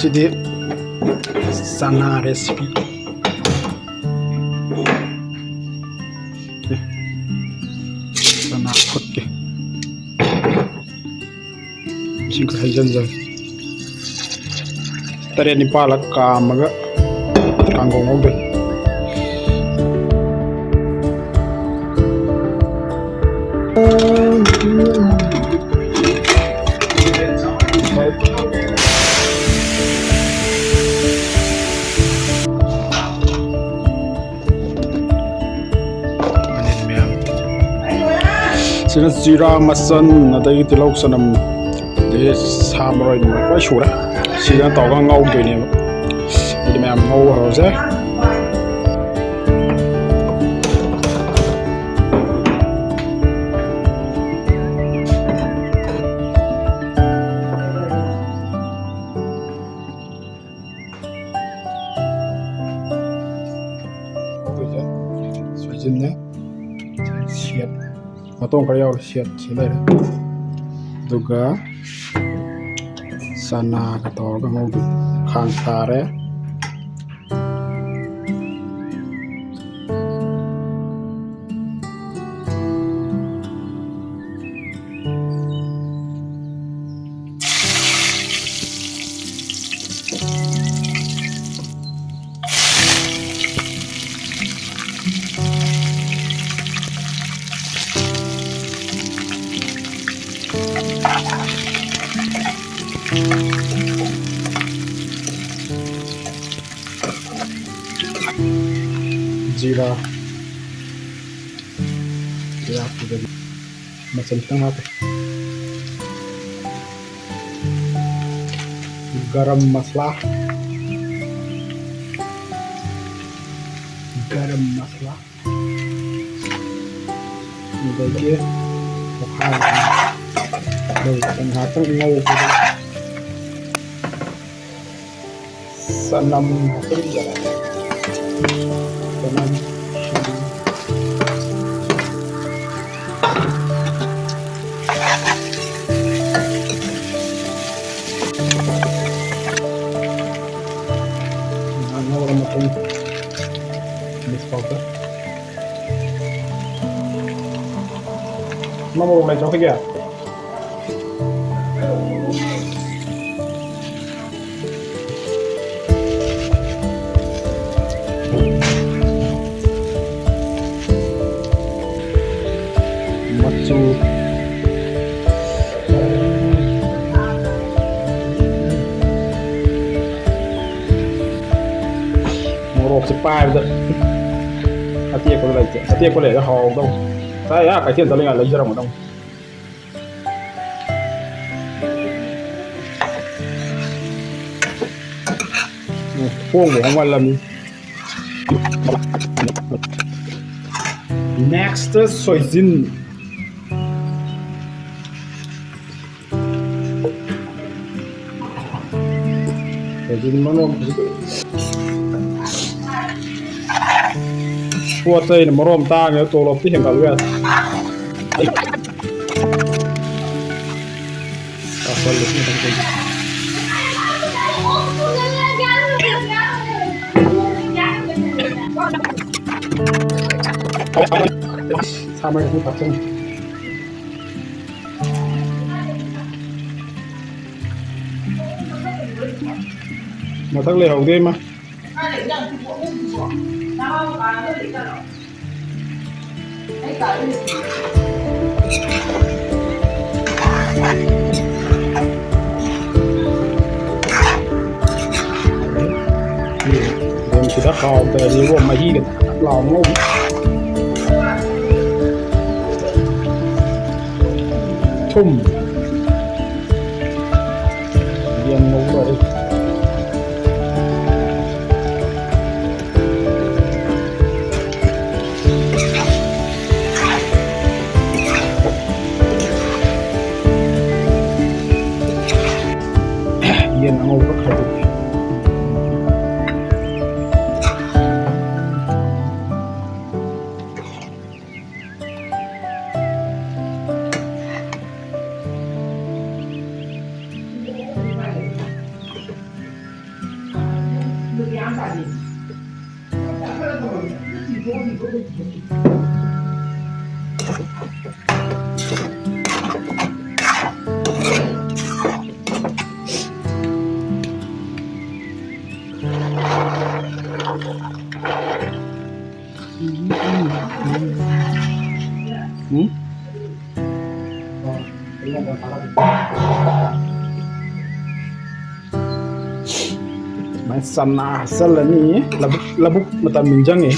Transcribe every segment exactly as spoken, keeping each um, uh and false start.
ꯁꯤꯗꯤ ꯆꯅꯥ recipe꯫ ꯑꯦ, ꯆꯅꯥ ꯐꯨꯠꯀꯦ꯫ ꯏꯁꯤꯡ ꯈꯔ ꯍꯩꯖꯤꯟꯖꯔꯦ꯫ ꯇꯔꯦꯠ ꯅꯤꯄꯥꯜꯂꯛ ꯀꯥꯝꯃꯒ ꯀꯥꯡꯉꯧ ꯉꯧꯗꯣꯏꯅꯤ꯫ ꯁꯤꯅ ꯖꯤꯔꯥ, ꯃꯆꯜ, ꯑꯗꯒꯤ ꯇꯤꯜꯍꯧ, ꯆꯅꯝ, ꯑꯗꯒꯤ ꯁꯥ ꯃꯔꯣꯏ ꯂꯣꯏ ꯁꯨꯔꯦ꯫ ꯁꯤꯗ ꯇꯧꯔꯒ ꯉꯧꯗꯣꯏꯅꯦꯕ꯫ ꯑꯗꯨꯗꯤ ꯃꯌꯥꯝ ꯉꯧꯕ ꯍꯧꯔꯁꯦ꯫ ꯁꯣꯏꯖꯤꯟꯅꯦ꯫ ꯁꯦꯠ ꯃꯇꯣꯡ ꯈꯔ ꯌꯥꯎꯔꯦ, ꯁꯦꯠ ꯁꯤ ꯂꯩꯔꯦ꯫ ꯑꯗꯨꯒ ꯆꯅꯥꯒ ꯇꯧꯔꯒ ꯉꯧꯗꯣꯏꯅꯤ꯫ ꯈꯥꯡ ꯁꯥꯔꯦ꯫ ꯖꯤꯔꯥ, ꯖꯤꯔꯥ ꯄꯨꯗꯕꯤ ꯃꯆꯜ ꯈꯤꯇꯪ ꯍꯥꯞꯄꯦ꯫ ꯒꯔꯝ ꯃꯁꯂꯥ, ꯒꯔꯝ ꯃꯁꯂꯥ, ꯑꯗꯒꯤ ꯄꯣꯈꯥꯏ ꯑꯃ ꯂꯧ ꯉꯥꯏꯍꯥꯛꯇꯪ ꯉꯧꯕꯗ ꯆꯅꯝ ꯍꯥꯞꯆꯤꯟꯖꯔꯦ꯫ ꯆꯅꯝ, ꯁꯤꯡ, ꯃꯃꯣꯔꯣꯛ ꯂꯩꯇ꯭ꯔꯣ ꯑꯩꯈꯣꯏꯒꯤ? ꯃꯆꯨ꯫ ꯃꯣꯔꯣꯛꯁꯦ ꯄꯥꯏꯕꯗ ꯑꯇꯦꯛꯄꯗ ꯂꯩꯇꯦ꯫ ꯑꯇꯦꯛꯄ ꯂꯩꯔꯒ ꯍꯥꯎꯗꯧ꯫ ꯉꯁꯥꯏ ꯑꯥ ꯀꯩꯊꯦꯜ ꯆꯠꯂꯤꯉꯥꯏ ꯂꯩꯖꯔꯝꯒꯗꯧꯅꯤ꯫ ꯎꯝ, ꯍꯣꯡꯕꯨ ꯍꯣꯡꯃꯜꯂꯝꯅꯤ꯫ Next ꯁꯣꯏꯖꯤꯟ꯫ ꯁꯣꯏꯖꯤꯟ ꯃꯅꯣ꯫ ꯄꯣꯠ ꯆꯩꯅ ꯃꯔꯣꯝ ꯇꯥꯡꯉꯦ, ꯇꯣꯂꯣꯞꯇꯤ ꯍꯦꯟꯒꯠꯂꯨ ꯌꯥꯗꯦ꯫ ꯆꯥꯁꯜꯂꯁꯤ ꯃꯊꯪ ꯆꯍꯤ꯫ ꯁꯥ ꯃꯔꯣꯏ ꯑꯁꯤ ꯊꯥꯛꯆꯟꯒꯦ꯫ ꯃꯊꯛ ꯂꯩꯍꯧꯗꯦ ꯏꯃꯥ꯫ ꯌꯦꯟꯁꯤꯗ ꯍꯥꯎꯗ꯭ꯔꯗꯤ ꯏꯕꯣ, ꯃꯍꯤꯒ ꯊꯛ ꯊꯛ ꯂꯥꯎ ꯉꯧ꯫ ꯊꯨꯝ꯫ ꯌꯦꯟ ꯉꯧꯕ ꯂꯣꯏꯔꯦ꯫ ꯌꯦꯟ ꯑꯉꯧꯕ ꯈꯥꯏꯗꯣꯛꯀꯦ꯫ ꯎꯝ? ꯁꯨꯃꯥꯏꯅ ꯆꯅꯥ ꯍꯥꯞꯆꯜꯂꯅꯤ꯫ ꯂꯧꯕꯨꯛ, ꯂꯧꯕꯨꯛ ꯃꯇꯝ ꯅꯤꯡꯁꯤꯡꯉꯦ꯫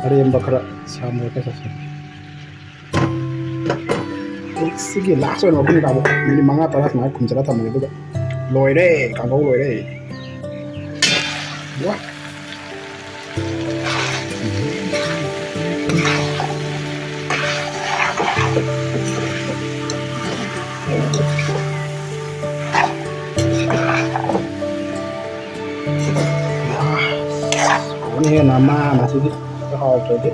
ꯑꯔꯦꯝꯕ ꯈꯔ ꯁꯥ ꯃꯔꯣꯏ ꯈꯔ ꯆꯥꯏꯁꯤꯟ꯫ ꯁꯤꯒꯤ ꯂꯥꯁ ꯑꯣꯏꯅ ꯃꯈꯨꯝ ꯀꯥꯕ ꯃꯤꯅꯤꯠ ꯃꯉꯥ ꯇꯔꯥ ꯁꯨꯃꯥꯏꯅ ꯈꯨꯝꯖꯤꯜꯂ ꯊꯝꯃꯒꯦ, ꯑꯗꯨꯒ ꯂꯣꯏꯔꯦ, ꯀꯥꯡꯍꯧ ꯂꯣꯏꯔꯦ꯫ ꯋꯥ! ꯍꯥꯎꯅꯤꯍꯦ ꯅꯃꯥ, ꯃꯁꯤꯗꯤ ꯍꯥꯎꯇ꯭ꯔꯗꯤ꯫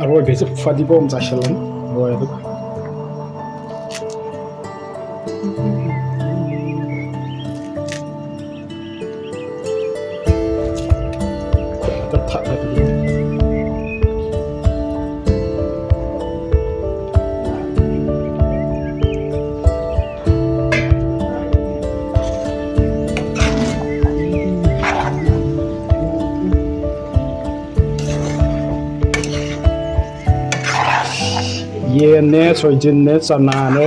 ꯑꯔꯣꯏꯕꯁꯤ ꯐꯗꯤꯒꯣꯝ ꯆꯥꯏꯁꯤꯜꯂꯅꯤ꯫ ꯂꯣꯏꯔꯦ ꯑꯗꯨꯒ꯫ ꯌꯦꯟꯅꯦ, ꯁꯣꯏꯖꯤꯟꯅꯦ, ꯆꯅꯥꯅꯦ,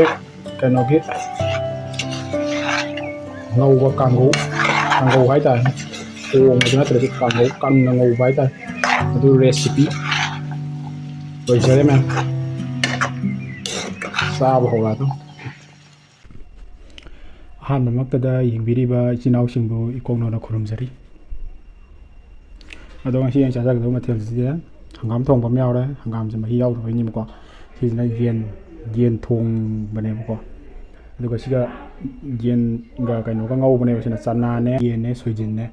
ꯀꯩꯅꯣꯒꯤ ꯉꯧꯕ ꯀꯥꯡꯒꯧ, ꯀꯥꯡꯒꯧ ꯍꯥꯏꯇꯥꯔꯦ꯫ ꯊꯣꯡꯕꯗꯨ ꯅꯠꯇ꯭ꯔꯁꯨ ꯀꯥꯡꯒꯧ ꯀꯪꯅ ꯉꯧꯕ ꯍꯥꯏꯇꯥꯔꯦ꯫ ꯑꯗꯨ recipe ꯂꯣꯏꯖꯔꯦ ꯃꯌꯥꯝ꯫ ꯆꯥꯕ ꯍꯧꯔꯛꯑꯗꯧꯅꯤ꯫ ꯑꯍꯥꯟꯕꯃꯛꯇꯗ ꯌꯦꯡꯕꯤꯔꯤꯕ ꯏꯆꯤꯟ ꯏꯅꯥꯎꯁꯤꯡꯕꯨ ꯏꯀꯣꯛꯅꯧꯅ ꯈꯨꯔꯨꯝꯖꯔꯤ꯫ ꯑꯗꯣ ꯉꯁꯤ ꯑꯩꯅ ꯆꯥꯖꯒꯗꯕ ꯃꯊꯦꯜꯁꯤꯗꯤ ꯍꯪꯒꯥꯝ ꯊꯣꯡꯕ ꯑꯃ ꯌꯥꯎꯔꯦ꯫ ꯍꯪꯒꯥꯝꯁꯦ ꯃꯍꯤ ꯌꯥꯎꯗꯕꯩꯅꯦꯕꯀꯣ꯫ ꯁꯤꯁꯤꯅ ꯌꯦꯟ, ꯌꯦꯟ ꯊꯣꯡꯕꯅꯦꯕꯀꯣ꯫ ꯑꯗꯨꯒ ꯁꯤꯒ ꯌꯦꯟꯒ ꯀꯩꯅꯣꯒ ꯉꯧꯕꯅꯦꯕ꯫ ꯁꯤꯅ ꯆꯅꯥꯅꯦ, ꯌꯦꯟꯅꯦ, ꯁꯣꯏꯖꯤꯟꯅꯦ,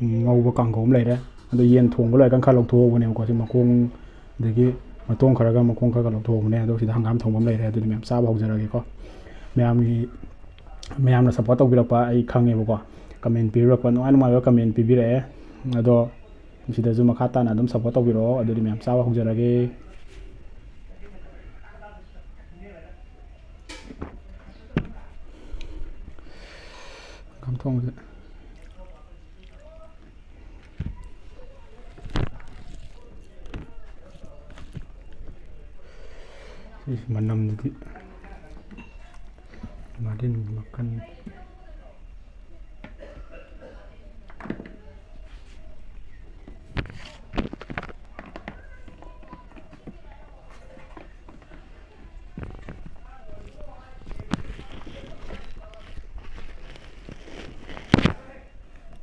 ꯉꯧꯕ ꯀꯥꯡꯒꯧ ꯑꯃ ꯂꯩꯔꯦ꯫ ꯑꯗꯣ ꯌꯦꯟ ꯊꯣꯡꯕ ꯂꯣꯏꯔꯀꯥꯟ ꯈꯔ ꯂꯧꯊꯣꯛꯍꯧꯕꯅꯦꯕꯀꯣ꯫ ꯁꯤ ꯃꯈꯣꯡ, ꯑꯗꯒꯤ ꯃꯇꯣꯡ ꯈꯔꯒ ꯃꯈꯣꯡ ꯈꯔꯒ ꯂꯧꯊꯣꯛꯍꯧꯕꯅꯦ꯫ ꯑꯗꯣ ꯁꯤꯗ ꯍꯪꯒꯥꯝ ꯊꯣꯡꯕ ꯑꯃ ꯂꯩꯔꯦ꯫ ꯑꯗꯨꯗꯤ ꯃꯌꯥꯝ ꯆꯥꯕ ꯍꯧꯖꯔꯒꯦꯀꯣ꯫ ꯃꯌꯥꯝꯒꯤ ꯃꯌꯥꯝꯅ support ꯇꯧꯕꯤꯔꯛꯄ ꯑꯩ ꯈꯪꯉꯦꯕꯀꯣ꯫ Comment ꯄꯤꯕꯤꯔꯛꯄ, ꯅꯨꯡꯉꯥꯏ ꯅꯨꯡꯉꯥꯏꯕ comment ꯄꯤꯕꯤꯔꯛꯑꯦ꯫ ꯑꯗꯣ ꯁꯤꯗꯁꯨ ꯃꯈꯥ ꯇꯥꯅ ꯑꯗꯨꯝ support ꯇꯧꯕꯤꯔꯛꯑꯣ꯫ ꯑꯗꯨꯗꯤ ꯃꯌꯥꯝ ꯆꯥꯕ ꯍꯧꯖꯔꯒꯦ꯫ ꯍꯪꯒꯥꯝ ꯊꯣꯡꯕꯁꯦ꯫ ꯁꯤꯁꯤ ꯃꯅꯝꯗꯨꯗꯤ꯫ ꯃꯔꯤꯟ ꯃꯈꯜ꯫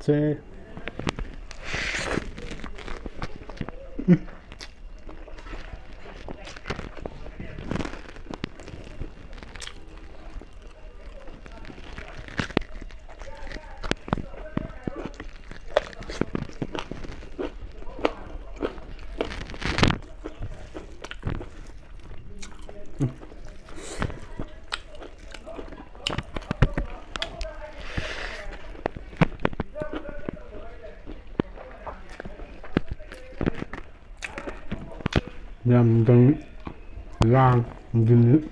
ꯁꯦ꯫ ꯌꯥꯝ ꯂꯥꯡ ꯅꯨꯡꯊꯤꯜꯁꯤ꯫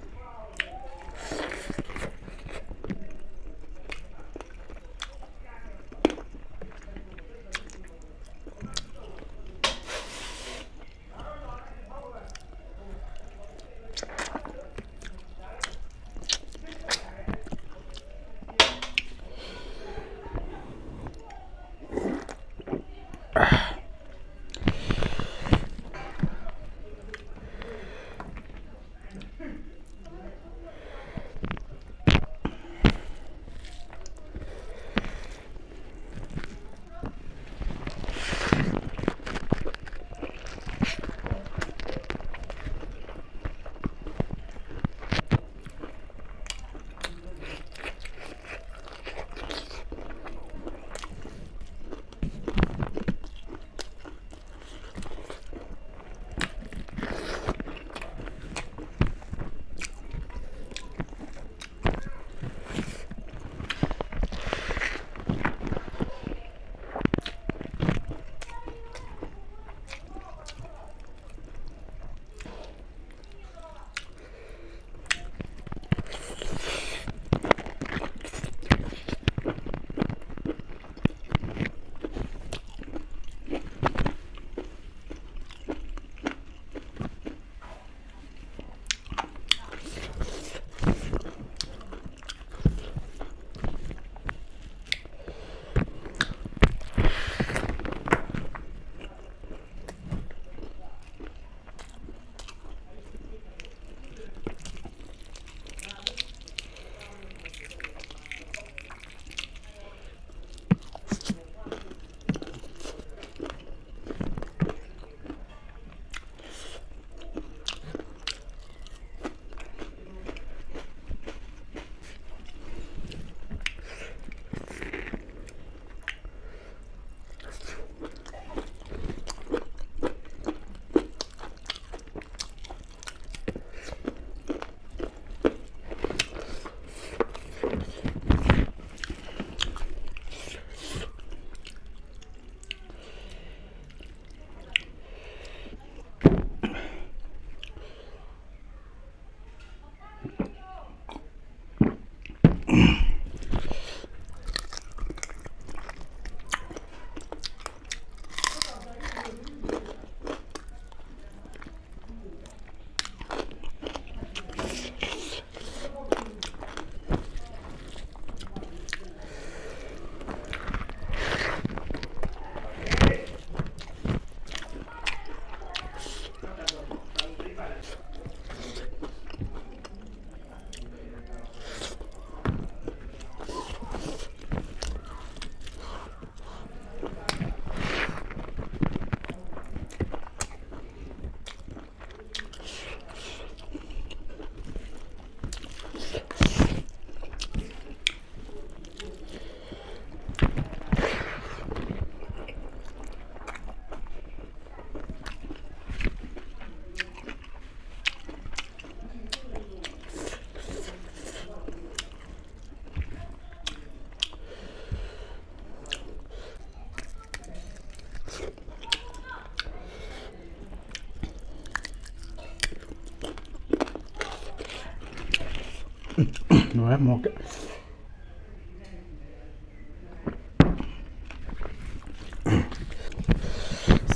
ꯂꯣꯏꯔꯦ ꯃꯣꯔꯣꯛꯇꯤ꯫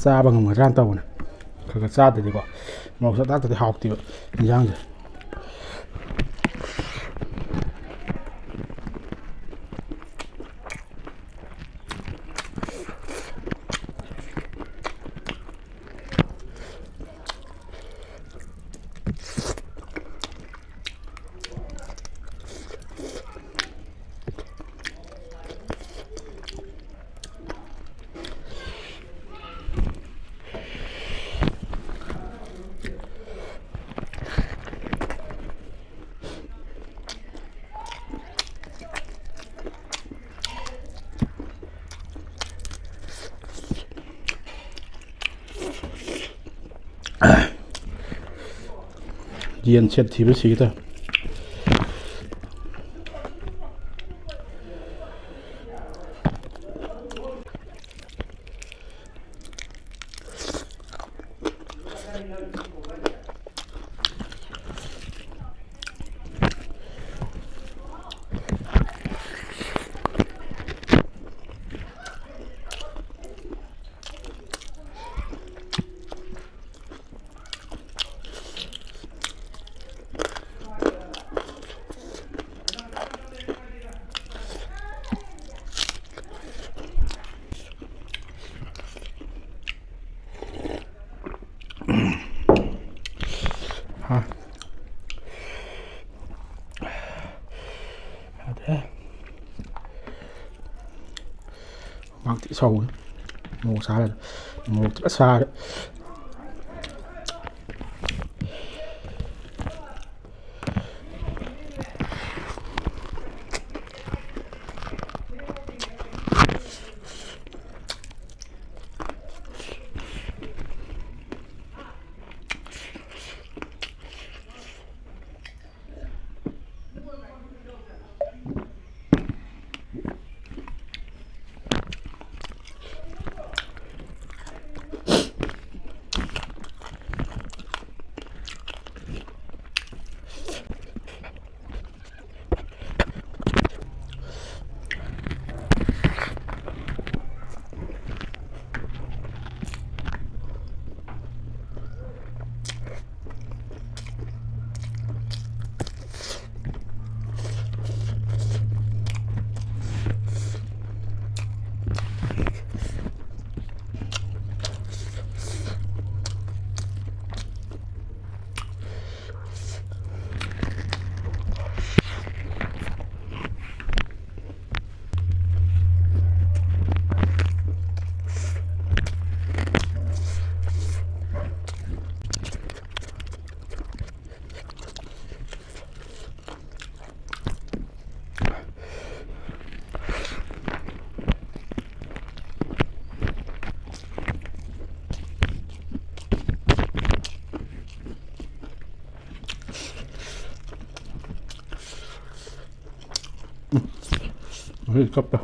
ꯆꯥꯕ ꯉꯝꯒꯗ꯭ꯔꯥꯅ ꯇꯧꯕꯅꯦ꯫ ꯈꯔ ꯈꯔ ꯆꯥꯗ꯭ꯔꯗꯤꯀꯣ, ꯃꯣꯔꯣꯛ ꯆꯥꯗ꯭ꯔꯗꯤ ꯍꯥꯎꯇꯦꯕ ꯏꯟꯖꯥꯡꯁꯦ꯫ ꯌꯦꯟ ꯁꯦꯠ ꯊꯤꯕ ꯁꯤꯒꯦ ꯇꯧꯋꯦ꯫ ꯍꯥ꯫ ꯌꯥꯗ꯭ꯔꯦ꯫ ꯍꯨꯃꯥꯡ ꯊꯤ ꯁꯧꯏ꯫ ꯃꯣꯔꯣꯛ ꯁꯥꯔꯦ꯫ ꯃꯣꯔꯣꯛ ꯊꯤ ꯁꯥꯔꯦ꯫ ꯎꯝ, ꯀꯞꯄꯦ꯫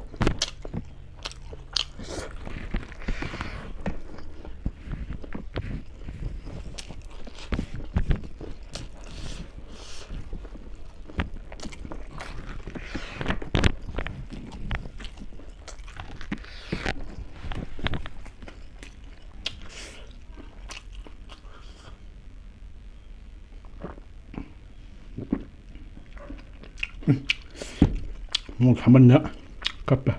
ꯎꯝ꯫ ꯃꯣꯔꯣꯛ ꯁꯥꯃꯟꯗꯅ ꯀꯞꯄꯦ꯫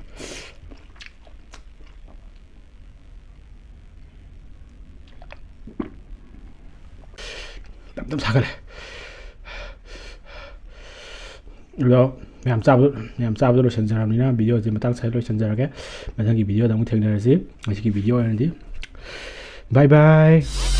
ꯇꯞ ꯇꯞ ꯁꯥꯒꯠꯂꯦ꯫ ꯑꯗꯣ ꯃꯌꯥꯝ ꯆꯥꯕꯗꯣ, ꯃꯌꯥꯝ ꯆꯥꯕꯗꯣ ꯂꯣꯏꯁꯤꯟꯖꯔꯕꯅꯤꯅ video ꯁꯦ ꯃꯇꯥꯡ ꯁ꯭ꯋꯥꯏꯗ ꯂꯣꯏꯁꯤꯟꯖꯔꯒꯦ꯫ ꯃꯊꯪꯒꯤ video ꯗ ꯑꯃꯨꯛ ꯊꯦꯡꯅꯔꯁꯤ꯫ ꯉꯁꯤꯒꯤ video ꯑꯣꯏꯅꯗꯤ bye bye꯫